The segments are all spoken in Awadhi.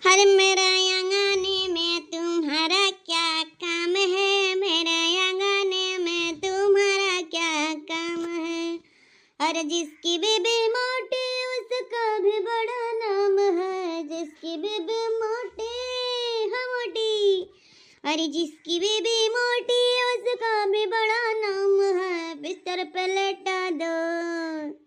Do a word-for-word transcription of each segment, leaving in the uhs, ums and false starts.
हर मेरे आंगन में तुम्हारा क्या काम है, मेरे आंगन में तुम्हारा क्या काम है। और जिसकी बीबी मोटी उसका भी बड़ा नाम है, जिसकी बीबी मोटी, हाँ मोटी, अरे जिसकी बीबी मोटी उसका भी बड़ा नाम है। बिस्तर पे लेटा दो,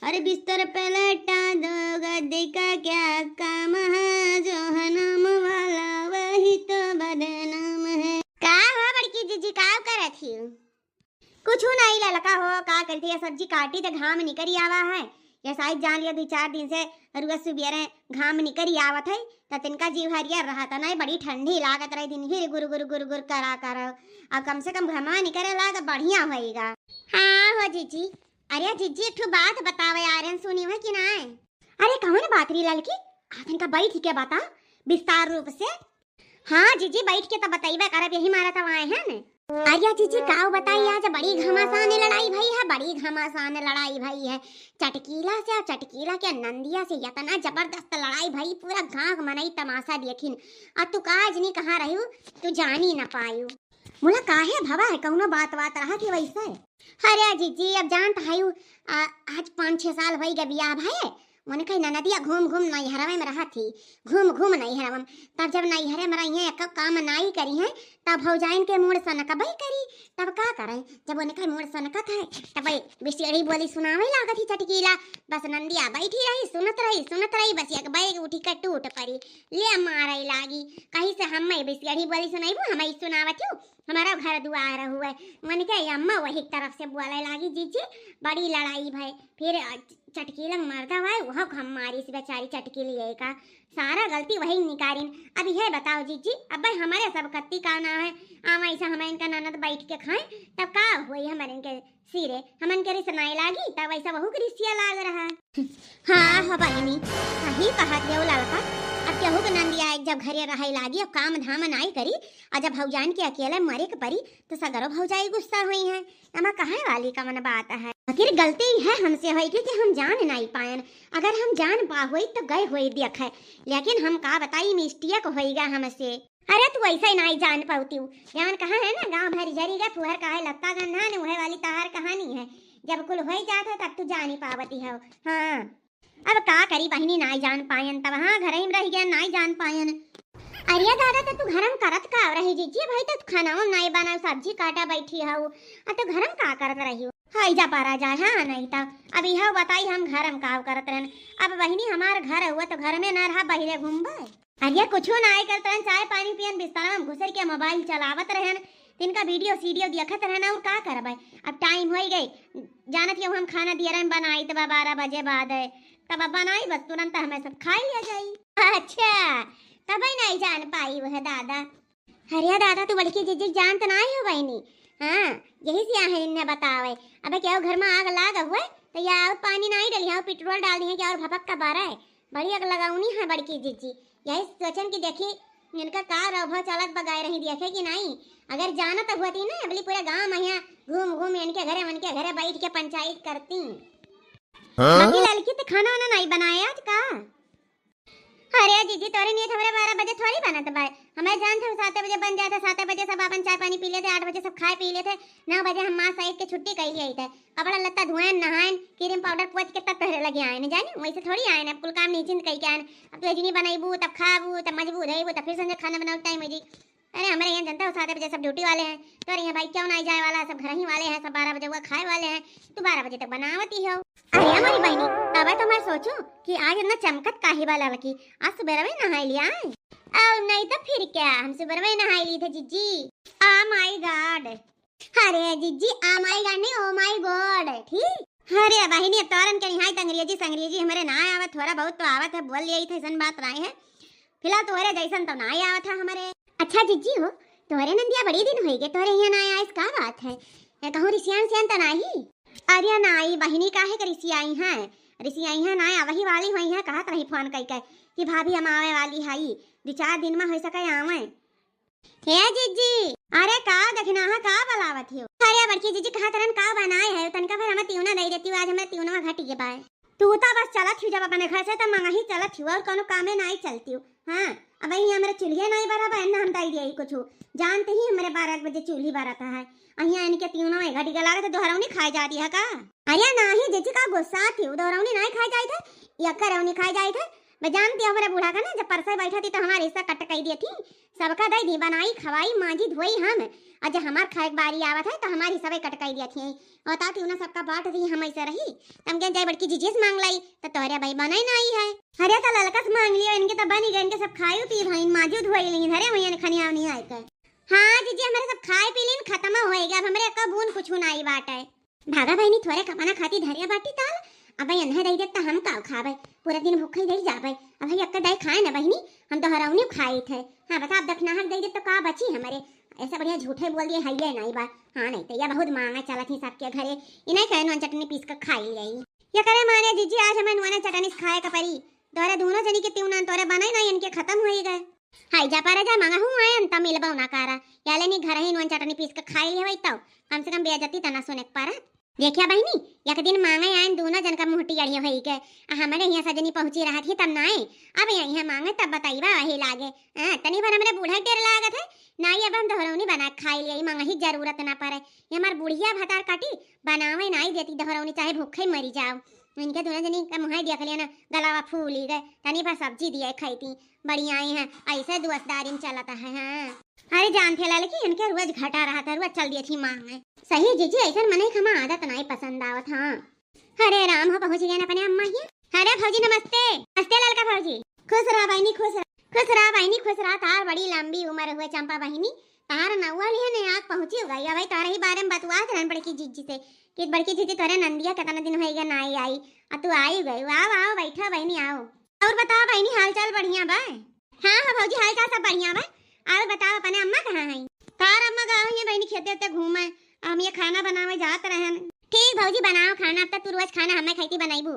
अरे बिस्तर पे लेटा दो, गद्दी का क्या काम है, जो है नाम वाला वही तो बदनाम है। का हो बड़की जीजी, का करत ही? कुछ नहीं ललका हो, का करती है, सब्जी काटी त घाम निकरी आवा है। ये शायद जान लिया, दो चार दिन से रुआ सुबेरे घाम निकरी आवत है, त तिनका जीव हरियर रहत है, नहीं बड़ी ठंडी लागत रही, दिन भर गुर गुर गुर गुर करा कर। अब कम से कम घाम निकरे लाग, बढ़िया होएगा। हाँ हो जीजी। अरे जीजी, एक ठो बात बतावे आ रहे हैं, सुनी हो कि नाय? अरे कौन बात री ललकी? आ तनिका बैठ के बता विस्तार रूप से। हाँ जीजी, बैठ के तो बतैबे करब, यही मारा तो आए हैं न। अरे जीजी, काव बताई, आज बड़ी घमासान लड़ाई भई है, बड़ी घमासान लड़ाई भई है। चटकीला से और चटकीला के नंदिया से इतना जबरदस्त लड़ाई भई, पूरा गांव मनई तमाशा देखिन। और तू का आज नहीं कहाँ रही, तू जानी न पायू। मुला काहे भवा है, कौनो बात बात रहा कि वैसे? अरे जीजी, अब जानत हयू, आ, आज पाँच छह साल होई गए बियाह भये। उनके ननदिया घूम घूम नैहरवे में रहत ही, घूम घूम नैहरवे में। तब जब नैहरे में रही हैं, एको काम नाई करी हैं, तब भौजाइन के मूड़ सनकबे करी। तब का करें, जब उनके मूड़ सनकत है, तब बिसेड़ी बोली सुनावे लागत ही चटकीला। बस नंदिया बैठी रही, सुनत रही, सुनत रही, बस एक बैग उठी के टूट पड़ी, ले मारे लागी। कहीं से हम बिसेड़ी बोली सुनाइबू, हम ही सुनावत हूँ, हमारा घर दुआर हुए। उनके अम्मा वही तरफ से बोले लागी, जीजी, बड़ी लड़ाई भय। फिर, अ, चटकीला मर्दा हुआ, वह हम मारी से बेचारी चटकीलिए का। सारा गलती वही निकारिन। अब यह बताओ जीजी, अब भाई हमारे सब कत्ती का ना है, आम ऐसा हम इनका ननद बैठ के खाएं, तब का हुई हमारे इनके सिरे, हमन के रिस नाई लागी, तब ऐसा बहू के रिसिया लाग रहा। हाँ, हो बहिनी, सही कहत है वो लड़का। अब केहू के नंदिया एक जब घरे रहे लागी, अब काम धाम नाई करी, और जब भौजान के अकेले मरे के परी, तो सगरो भौजाई गुस्सा हुई है। एमा कहे वाली कवन बात है? आखिर गलती है हमसे होई कि, कि हम जान नाई पायन। अगर हम जान पा होई तो गए होई देखे, लेकिन हम का बताई, मिस्टेक होई गा हमसे। अरे तू ऐसे ही नाई जान पाउती हूँ, जान कहाँ है ना, गाँव भर जरी गए फुहर का है लत्ता गंधा ने, वह वाली तहार कहानी है। जब कुल होई जात है तब तू जानी पावती हो। हाँ। अब का करी बहिनी, नाई जान पायन, तब हाँ घर ही में रह गया, नाई जान पायन। अरे दादा, तो तू घर में करत का रही जीजी? भाई तो खाना नाई बनाओ, सब्जी काटा बैठी हऊ, आ तो घर में का करत रही हो? हाई जा पारा जाए, हाँ नहीं तो। अब यह बताई हम घर में का करत रहन? अब बहिनी हमार घर हुआ तो घर में ना रहा, बहिरे घूमबे। अरे कुछो नाई करत रहन, चाय पानी पियन, बिस्तरा में घुसर के मोबाइल चलावत रहन, तिनका वीडियो सीडियो देखत रहन, और का करबे? अब टाइम होई गई, जानत हो हम खाना दिए रहन बनाई तब बारह बजे बाद है, तब अब बनाई बस तुरंत हमें सब खाई लिया जाई। अच्छा, तब ही नहीं जान पाई वह दादा। अरे दादा, तू बड़की जीजी जानत नाई हो बहिनी। हाँ, यही से आहे इन्हें बतावे। अबे क्या घर में आग लाग हुए तो या और पानी नाई डली, और पेट्रोल डाल दिए, क्या और भपक का बारा है। बड़ी आग लगाउनी है बड़की जीजी। यही सोचन कि देखी इनका का रौभा चलत बगाए रही, देखे कि नाई। अगर जानत हुआ थी ना, अबली पूरे गांव में यहाँ घूम घूम इनके घरे, उनके घरे बैठ के पंचायत करती। हाँ? बाकी लड़की तो खाना वाना नाई बनाए आज का? अरे जीजी, तोरे नियत हमरे बारह बजे थोड़ी बनत बा। हमें जान था सात बजे बन जाता, सात बजे सब अपन चाय पानी पी लेते, आठ बजे सब खाए पी लेते, नौ बजे हम माँ साहिब के छुट्टी कई लिया थे। कपड़ा लत्ता धोएन, नहाएन, क्रीम पाउडर पोत के तब तोहरे लगे आएन, जानी वैसे थोड़ी आएन। अब कुल काम निश्चिंत कई के आएन। अब तू अजनी बनैबू, तब खाबू, तब मजबू धोएबू, तब फिर संझा खाना बनाओ टाइम हो जी। अरे हमारे यहाँ जनता हो, सात बजे सब ड्यूटी वाले हैं, तोरे यहाँ भाई क्यों ना जाए वाला है, सब घर ही वाले हैं, सब बारह बजे हुआ खाए वाले हैं, तू बारह बजे तक बनावती हो। अरे हमारी बहनी, तब तो मैं सोचूं कि आज इतना चमकत काहे वाला लड़की, आज सुबह में नहाई लिया है। और नहीं तो फिर क्या, हम सुबह में नहाई ली थे जीजी। Oh my God। अरे जीजी, oh my God नहीं, oh my God, ठीक। अरे बहिनी, अब तोरन के निहाई त अंग्रेजी संग्रेजी हमरे ना आवत, थोड़ा बहुत तो आवत है, बोल लिया ही था, ऐसन बात नहीं है। फिलहाल तोहरे जैसन तो ना आवत है हमरे। अच्छा जीजी हो, तोहरे नंदिया बड़ी दिन होई गए, तोहरे यहाँ ना आइस, का बात है? या कहूँ रिसियान सियान तो नाही? अरे नाई बहिनी, काहे के रिसियाई हैं? रिसियाई हैं ना, आवही वाली हुई हैं, कहत रही फोन कई के कि भाभी हम आवे वाली हई, दो चार दिन में हो सके आवे। हे जीजी, अरे का देखना है, का बलावत हो? अरे बड़की जीजी, कहा तरन का बनाए है, तनका फिर हमें तिउना दे देती हो, आज हमें तिउनवा घट गए बाय। तू तो बस चलत हिउ जब अपने घर से, तो मंगही चलत हिउ, और कौनो कामे नाई चलतिउ। हाँ, अब यही हमरे चूल्हे नाई बरा बा, ना हम दई दिया कुछ। जानते ही हमरे बारह बजे चूल्ही बरत है, अहिया इनके तीनों में घटी के लागत है, दोहरौनी खाए जाती है का? अरे नाही जीजी, का गुस्सा थिउ, दोहरौनी नाई खाए जाइत है, यक्का रौनी खाए जाइत है। मैं जानती हूँ हमरे बूढ़ा का ना, जब परसे बैठा थी तो हमारे हिस्सा कट कई दिया थी, सबका दई दी, बनाई, खवाई, मांजी, धोई हम। और जब हमार खाए के बारी आवत है तो हमार हिस्सा कट कई दिया थी। और ताकि उन्हें सबका बांट दी, हम ऐसे रही। तम के जाए बड़की जीजी से मांग लाई, तो तोहरे भाई बनाई नाई है। अरे तो ललका से मांग लियो, इनके तो बनी गए, इनके सब खाई पी भाई, मांजी धोई ली, धरे हुई खनिया नहीं आए के। हाँ जीजी, हमारे सब खाए पी लीन, खत्म होएगा, अब हमरे का बून कुछ नाई बाटे। भागा बहिनी, थोरे कमाना खाती धरिया बाटी ताल, अब भाई अन्हे दई देत त हम काव खाबे, पूरा दिन भूखे ही रह जाबे। अब भाई अक्का दाई खाए ना बहिनी, हम दोहरौनी खाई थे। हाँ बता, अब दखनाहक दई देत त का बची हमरे? ऐसा बढ़िया झूठे बोल दिए, हइये नाई बा। हाँ नहीं तो यह बहुत मांगा चलत ही सबके घरे, इन्हें कहे नून चटनी पीस के खाई जाई। ये करे माने जीजी, आज हमें नून चटनी से खाए का परी। तोरे दोनों जनी के तिउना तोरे बनाई ना, इनके खत्म होई गए। हाय जा पारा जा, मंगहू आयन त मिलबो ना कारा। या लेनी घर ही नून चटनी पीस के खाई लेवई तौ कम से कम बेइज्जती त ना सुने के पारा। देखिया बहिनी, एक दिन मांगे आयन दोनों जन का मुंह टियड़िया होई के, आ हमरे हियां सजनी पहुंची रहत ही तब ना आए। अब यही मांगे तब बताइबा वही लागे। हाँ, तनी भर हमरे बूढ़ा टेर लागत है, नाई अब हम दोहरौनी बना के खाई लेई, मंगही जरूरत ना पड़े। ये हमार बुढ़िया भतार काटी, बनावे नाई देती दोहरौनी, चाहे भूखे मरी जाओ। इनके दोनों जनी का मुंह देख लिया ना, गलावा फूली गए, तनी भर सब्जी दिए खाई थी। बढ़िया ही है, ऐसे दुआसदारी में चलता है। हाँ। अरे जानते लाल की इनके रोज घटा रहा था, रोज चल दिए थी मांग। सही जीजी, ऐसन मने खमा आदत नाई पसंद आवत। हाँ। अरे राम हो, पहुंच गए ना अपने अम्मा ही। अरे भौजी नमस्ते। नमस्ते ललका भौजी। खुश रहा बहिनी, खुश रहा, खुश रहा बहिनी, खुश रहा। तार बड़ी लंबी उम्र हुए चंपा बहिनी, तार नौवा लिहे ने आग पहुंची हो गई। अब भाई तार ही बारे में बतुआत रहन बड़की जीजी से कि बड़की जीजी तोरे नंदिया कितना दिन होई गए नाई आई, आ तू आई गई। आओ आओ बैठा बहिनी आओ। और बताओ बहिनी, हाल चाल बढ़िया बा? हाँ हाँ भौजी, हाल चाल सब बढ़िया बा। और बताओ अपने अम्मा कहाँ हैं? तार अम्मा गए हुई हैं बहिनी खेते ते घूमे, हम ये खाना बनावे जात रहन। ठीक भौजी बनाओ खाना, अब तक तू रोज खाना हमें खाई थी बनाईबू।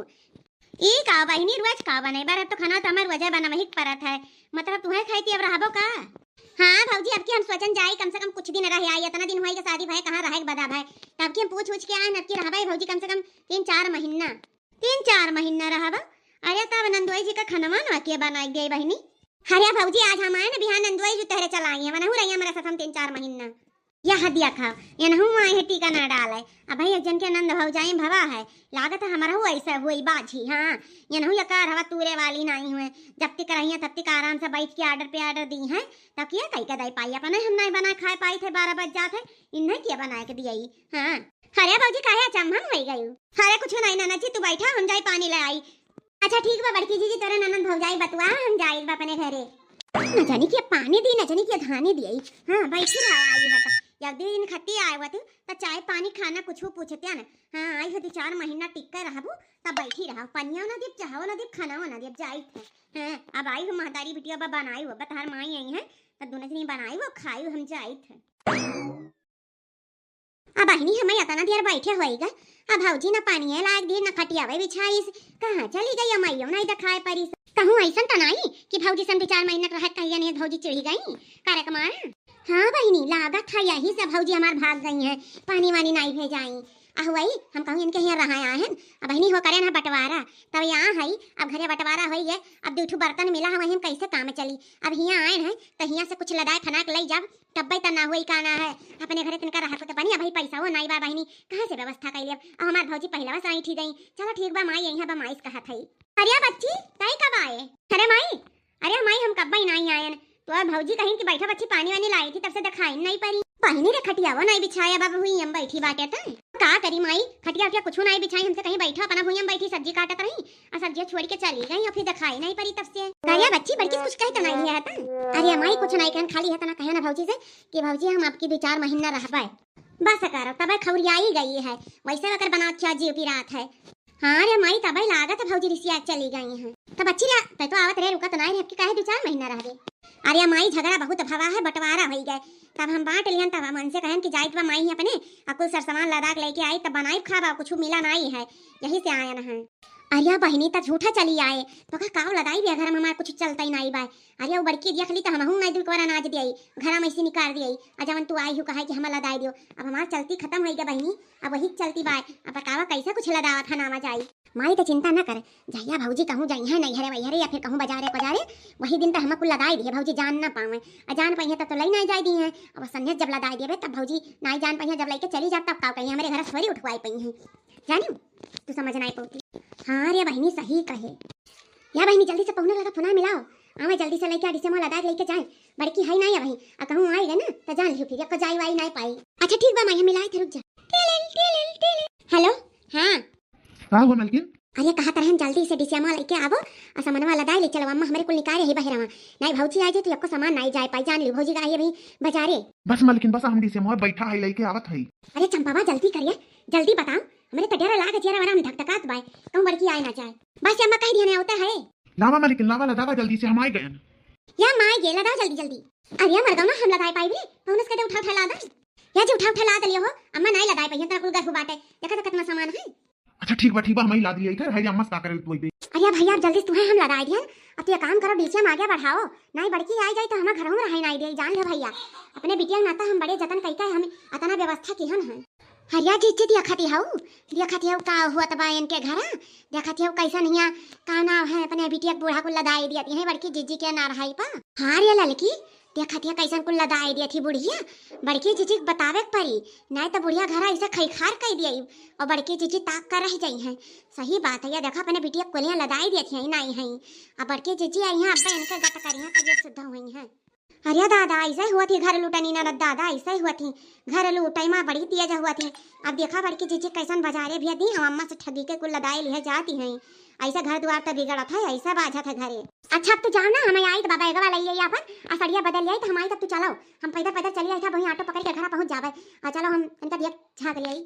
ई का बहिनी रोज का बनाई बार, अब तो खाना तो हमें रोजे बनावे ही परत है, मतलब तुम्हें खाई थी अब रहबो का? हाँ भौजी, अब की हम सोचन जाई कम से कम कुछ दिन रह आई, इतना दिन हुआ के शादी भाई कहाँ रहे के बदा भाई, तब की हम पूछ उछ के आए, अब की रहबे भौजी कम से कम तीन चार महीना। तीन चार महीना रहबा? अरे तब नंदोई जी का खनवा ना के बनाई दे बहिनी। अरे भौजी आज हम आए ना बिहान नंदोई जी तोहरे चला आई है, वनहु रही हमारे साथ हम तीन चार महीना। यह दिया खाओ, ये नहु आए है टीका ना डाले। अब भाई एक जन के नंद भौजाई भवा है, लागत है हमारा हु ऐसा हुई बाजी। हाँ, ये नहु ये कार हवा तूरे वाली नहीं हुए, जब तक रहिए तब तक आराम से बैठ के ऑर्डर पे ऑर्डर दी है, तब किया कई के दे पाई अपने हम नहीं बनाए खाए पाई थे, बारह बज जाते इन्हें किया बनाए के दिया। हाँ। अरे भौजी काहे अचंभा में होई गयू? अरे कुछ नहीं नाना जी, तू बैठा, हम जाई पानी ले आई। अच्छा ठीक बा बड़की जीजी, तोरे ननद भौजाई बतुआ, हम जाई बा अपने घरे। न जानी के पानी दी, न जानी के धानी दी। हाँ बैठी रहा, आई बता। एक दिन खत्ती आए हुआ तू, त चाय पानी खाना कुछ पूछते ना। हाँ आई हो दो चार महीना टिक कर रहबू, तब बैठी रहा। पनिया ना देब, चाहो ना देब, खाना ना देब, जाई थे। हाँ अब आई हो महतारी बिटिया बा बनाई हो, बतहार माई आई है, तब दोनों जनी बनाई हो, खाई हो, हम जाई थे। अब बहिनी, हमें इतना देर बैठे होइगा, अब भौजी न पानिये लाग दी, न खटियावे बिछाइस। कहाँ चली गई अमैयो नहीं दिखाए परी। कहूँ ऐसन त नाई कि भौजी संधि चार महीना के रहत कहिया नहीं भौजी चिढ़ी गई, करे के मारा। हाँ बहिनी, लागत है यही से भौजी हमार भाग गई हैं, पानी वानी नाई भेजाई। अह वही हम कहूँ इनके यहाँ रहा आए हैं, अब बहिनी हो करे ना बंटवारा, तब यहाँ है, अब घरे बंटवारा होई है, अब दू ठू बर्तन मिला है, वही हम कैसे काम चली। अब हियाँ आए हैं, तो हियाँ से कुछ लदाए फनाक लई जाब, तब्बे त ना होई का ना है, अपने घरे तिनका रहा को तो बनी, अबही पैसा हो नाई बा बहिनी, कहाँ से व्यवस्था कई लेब? अब हमार भौजी पहिलवा से ऐंठी गई। चलो ठीक बा माई, यहीं बा माई से कहत हई। अरे बच्ची, ताई कब आए? अरे माई, अरे माई हम कब्बा ही नाई आयन, तो अब भौजी कहीं कि बैठा बच्ची पानी वानी लाई थी तब से दिखाई नहीं पड़ी। बहिनी रे खटियावो नाई बिछाया बाबू हुई हम बैठी बाटे त। का करी माई, खटिया उटिया कुछ नाई बिछाई, हमसे कहीं बैठा अपना भुइया में बैठी सब्जी काटत रही, आ सब्जिया छोड़ के चली गई और फिर दिखाई नहीं पड़ी तब से। अरे बच्ची बड़की कुछ कहत नहीं है त। अरे माई कुछ नहीं कहन, खाली है तना कहे ना भौजी से कि भौजी हम आपकी दो चार महीना रहबे। बस करो, तबे खौरियाई गई है, वैसे अगर बनाओ क्या जीव पिरात है। हाँ रे माई, तबे लागत है भौजी रिसिया चली गई हैं। तब बच्ची रे, तै तो आवत रे, रुकत नाई रे, अब की काहे दो चार महीना रहबे? अरे माई, झगड़ा बहुत भवा है, बंटवारा होई गए, तब हम बांट लिहन, तब हम उनसे कहन कि जाइत बा माई ही अपने, आ कुल सरसामान लदा के लेके आई, तब बनाई खाबा, कुछ मिला नाई है, यही से आयन है। अरे बहिनी, त झूठा चली आए, तो का काव लदाई बे, घर में हमार कुछ चलता ही नाई बाय। अरे वो बड़की देख ली त हमहू नाई दुई कोरा नाज दियाई, घर में ऐसे निकाल दियाई। आ जवन तू आई हूँ कहा कि हम लदाई दियो, अब हमार चलती खत्म होई गे बहिनी। अब वही चलती बाय, अब बतावा कैसे कुछ लदावत है नामा जाई। माई त चिंता न कर, जहिया भौजी कहूँ जाई है नैहरे वैहरे या फिर कहूँ बाजारे पजारे, वही दिन त हम कुल लदाई दिए, भौजी जान ना पावे। आ जान पाई है तब तो लई नाई जाए दी है। अब संन्यास जब लदाई देबे तब भौजी नाई जान पाई है, जब लइके चली जात तब का कही, हमरे घर से थोड़ी उठवाई पाई है। जानी तू समझ नाई पौती। हाँ रे बहिनी, सही कहे। या बहिनी, जल्दी से पहुना लगा फोना मिलाओ, आवे जल्दी से लइके डीसीएम लदाई लइके जाए। बड़की है नाई अबही, आ कहूँ आई गए ना त जान लियो फिर, एक्को जाई वाई नाई पाई। अच्छा ठीक बा माई, हम मिलाई थे, रुक जा। हेलो, हाँ। का हुआ मलकिन? अरे कहत रहन जल्दी से डीसीएम लइके आवो, आ सामानवा लदाई ले चलो, अम्मा हमरे कुल निकाले है बहरवा। नाई भौजी आ जाए तो एक्को सामान नाई जाए पाई, जान लियो भौजी का आई अबही बाजारे। बस मलकिन बस, हम डीसीएम बैठा है लइके आवत है। अरे चंपावा जल्दी करिए, जल्दी बताओ, हमरे त डर लाग जियरा वरा हम धकधकात बाय, कहूँ बड़की आए ना जाए। बस अम्मा कह दिया ना होता है। लावा मलकिन लावा, लदावा जल्दी से, हम आए गए। या माई गे लदा जल्दी जल्दी। अरे मरगौना हम लदाई पाई भी, पहुनस के दे उठा उठा लादा। या जी उठा उठा लाद लियो हो, अम्मा नाई लदाई पाई है, तेरा कुल गर्भ बाटे, देखा तो कितना सामान है। अच्छा ठीक बा ठीक बा, हम ही लाद लिया इधर, है अम्मा से का करे तू बे। अरे भैया अब जल्दी से तू है हम लदाई दिया, अब तू ये काम करो डीसीएम आगे बढ़ाओ, नाई बड़की आई जाए तो हम घर में रहे नाई दे, जान ले भैया। अपने बिटिया के नाता हम बड़े जतन कई का हम अतना व्यवस्था की हम हैं। हरिया जी जी देखती हऊ, देखती हऊ का हुआ तबा इनके घरा, देखती हऊ कैसन हिया का नाम है अपने बिटिया के बूढ़ा को लदाई दिया है बड़की जीजी के नारहाई पा। हाँ रे ललकी, देखती है कैसन कुल लदाई दिया थी बुढ़िया, बड़की जीजी के बतावे के पड़ी, नाई तो बुढ़िया घरा ऐसे खैखार कई दिया और बड़की जीजी ताक कर रह जाई हैं। सही बात है, या देखा अपने बिटिया कोलियाँ लदाई दिया थी नाई हैं, अब बड़की जीजी आई हैं अब इनके गत करी हैं तो ये शुद्ध हुई हैं। अरे दादा, ऐसे हुआ थी घर लूटनी ननद दादा, ऐसे हुआ थी घर लूटई माँ बड़ी तेज हुआ थी। अब देखा बड़की जीजी कैसन बाजारे भी दी, हम अम्मा से ठगी के कुल लदाई लिहे जाती हैं। ऐसा घर द्वार तो बिगड़त है, ऐसा बाझत है घरे। अच्छा अब तू जाओ ना, हम आई तो बाबा एगवा लई आई अपन, आ सड़िया बदल आई तो हम आई तब तू चलाओ, हम पैदल पैदल चली आई था, वहीं ऑटो पकड़ के घर पहुँच जावे। आ चलो हम इनका दिया झाँक ले आई।